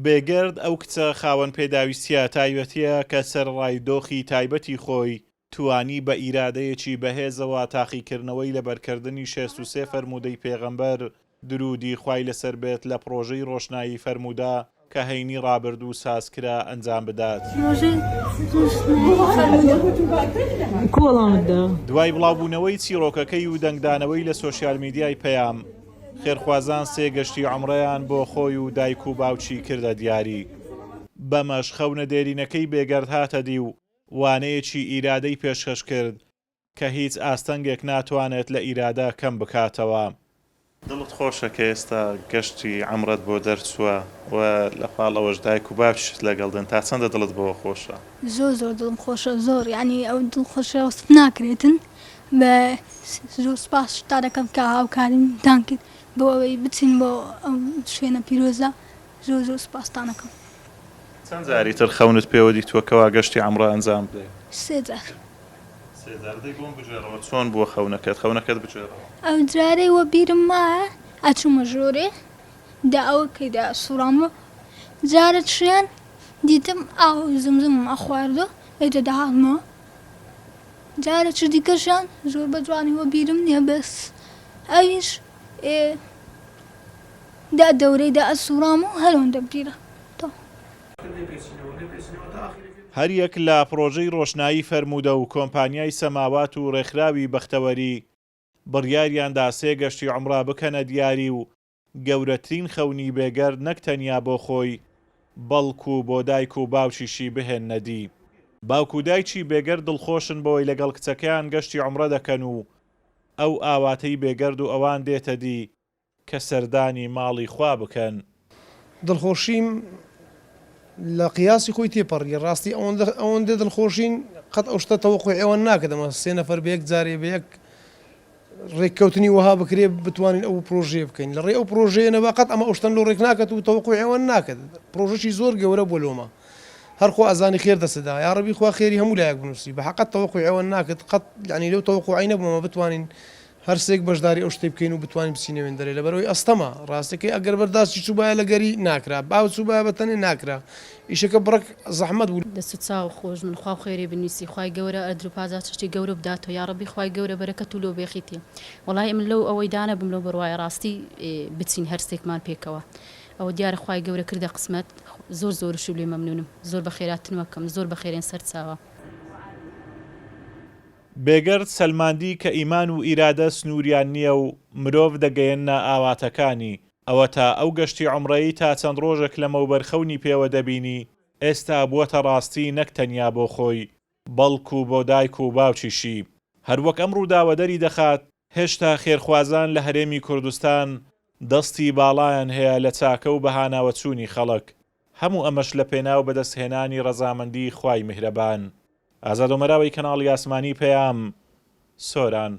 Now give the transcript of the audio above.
بێگەرد ئەو کچە خاوەن پێداویستییە تایبەتییە کە سەرەڕای دۆخی تایبەتی خۆی، توانی بە ئیرادەیەکی بەهێزەوە تاقیکردنەوەی لەبەرکردنی 63 فەرموودەی پێغەمبەر دروودی خوای لەسەر بێت لە پڕۆژەی ڕۆشنایی فەرموودە کە هەینی ڕابردوو سازکرا ئەنجام بدات. پرۆژەی ڕۆشنایی فەرموودە. کو وەڵامت دا؟ دوای بڵاوبوونەوەی چیڕۆکەکەی و دەنگدانەوەی لە سۆشیال میدیای پەیام، خێرخوازان سێ گەشتی عومرەیان بۆ خۆی و دایک و باوکی کردە دیاری. بەمەش خەونە دێرینەکەی بێگەرد هاتە دی و وانەیەکی ئیرادەی پێشکەش کرد کە هیچ ئاستەنگێک ناتوانێت لە ئیرادە کەم بکاتەوە. دڵت خۆشە کە ئێستا گەشتی عەمرەت بۆ دەرچووە و لە پاڵ ئەوەش دایک و باوکیشت لەگەڵ دێن، تا چەندە دڵت بەوە خۆشە؟ زۆر زۆر دڵم خۆشە زۆر یانی ئەو دڵخۆشیە وەسف ناکرێتن بە زۆر سوپاستان دەکەم کە هاوکاریمتان کرد بۆ ئەوەی بچین بۆ ئەو شوێنە پیرۆزە زۆر زۆر سوپاستان ئەکەم. چەند جاری تر خەونت پێوە دیتووە کەوا گەشتی عەمرە ئەنجام بدەی؟ سێ جار. سێ جار، دەی بۆم بگێڕەوە چۆن بووە خەونەکەت، خەونەکەت بگێڕەوە. ئەو جارەی وەبیرم مایە ئەچوومە ژوورێ دە ئەوە کەی دە ئەسوڕامەوە جارەکیان دیتم ئاو زمزمم ئەخواردەوە ئێجا دەهاتمەوە جارەکی دیکەشیان زۆر بە جوانی وەبیرم نییە بەس ئەویش ئێ دە دەورەی دە ئەسوڕام و هەر ئەوەندە بیرە تەواو. هەریەک لە پڕۆژەی ڕۆشنایی فەرموودە و کۆمپانیای سەماوات و ڕێکخراوی بەختەوەری بڕیاریاندا سێ گەشتی عومڕە بکەنە دیاری و گەورەترین خەونی بێگەرد نەک تەنیا بۆ خۆی بەڵکو بۆ دایک و باوکیشی بهێننە دی. باوک و دایکی بێگەرد دڵخۆشن بەوەی لەگەڵ کچەکەیان گەشتی عومڕە دەکەن و ئەو ئاواتەی بێگەرد و ئەوان دێتە دی کە سەردانی ماڵی خوا بکەن. دڵخۆشیم لە قیاسی خۆی تێپەڕی ڕاستی ئەوەندە ئەوەندە دڵخۆشین قەت ئەو شتە تەوەقوعی ئەوان ناکردم سێ نەفەر بە یەک جارێ بە یەک ڕێککەوتنی وەها بکرێ بتوانین ئەو پرۆژەیە بکەین لە ڕێی ئەو پرۆژەیە نەبا قەت ئەمە ئەو شتەن لۆ ڕێک ناکات و تەوەقوعی ئەوان ناکرد پرۆژەکی زۆر گەورە بووە لۆمە هەر خوا ئەزانی خێر دەسەدا یاڕەبی خوا خێری هەموو لایەک بنووسی بە حەقەت تەوەقوعی ئەوان ناکرد قەت یعنی لەو تەوەقوعی نەبوومە بتوانین هەرسێک بەشداری ئەو شتەی بکەین و بتوانین بچینە وێندەرێ لەبەرئەوەی ئەستەمە ڕاستەکەی ئەگەر بەرداشی چووبایە لە گەری ناکرا باو چووبایە بە تەنێ ناکرا ئیشەکە بڕەک زەحمەت بوو. دەست و چاو خۆش بن خوا خێری بنویسی خوای گەورە ئەجر و پاداشتی گەورە بداتەوە یاڕەبی خوای گەورە بەرەکەت و لۆ بێخیتی وەڵای ئەمن لەو ئەوەی دانەبووم لەو بڕوایە ڕاستی بچین هەرسێکمان پێکەوە ئەوە دیارە خوای گەورە کردە قسمەت زۆر زۆرشو لێ مەمنونم زۆر بەخێراتنوەکەم زۆر بەخێرێن سەرچاوە. بێگەرد سەلماندی کە ئیمان و ئیرادە سنووریان نییە و مرۆڤ دەگەیەننە ئاواتەکانی، ئەوەتا ئەو گەشتی عومڕەی تا چەند ڕۆژێک لەمەوبەر خەونی پێوە دەبینی، ئێستا بووەتە ڕاستی نەک تەنیا بۆ خۆی، بەڵکو بۆ دایک و باوکیشی. هەروەک ئەم ڕووداوە دەریدەخات، هێشتا خێرخوازان لە هەرێمی کوردستان دەستی باڵایان هەیە لە چاکە و بەهاناوەچوونی خەڵک، هەموو ئەمەش لە پێناو بەدەستهێنانی ڕەزامەندی خوای میهرەبان. ئازاد ئۆمەراوی کەناڵی ئاسمانی پەیام، سۆران.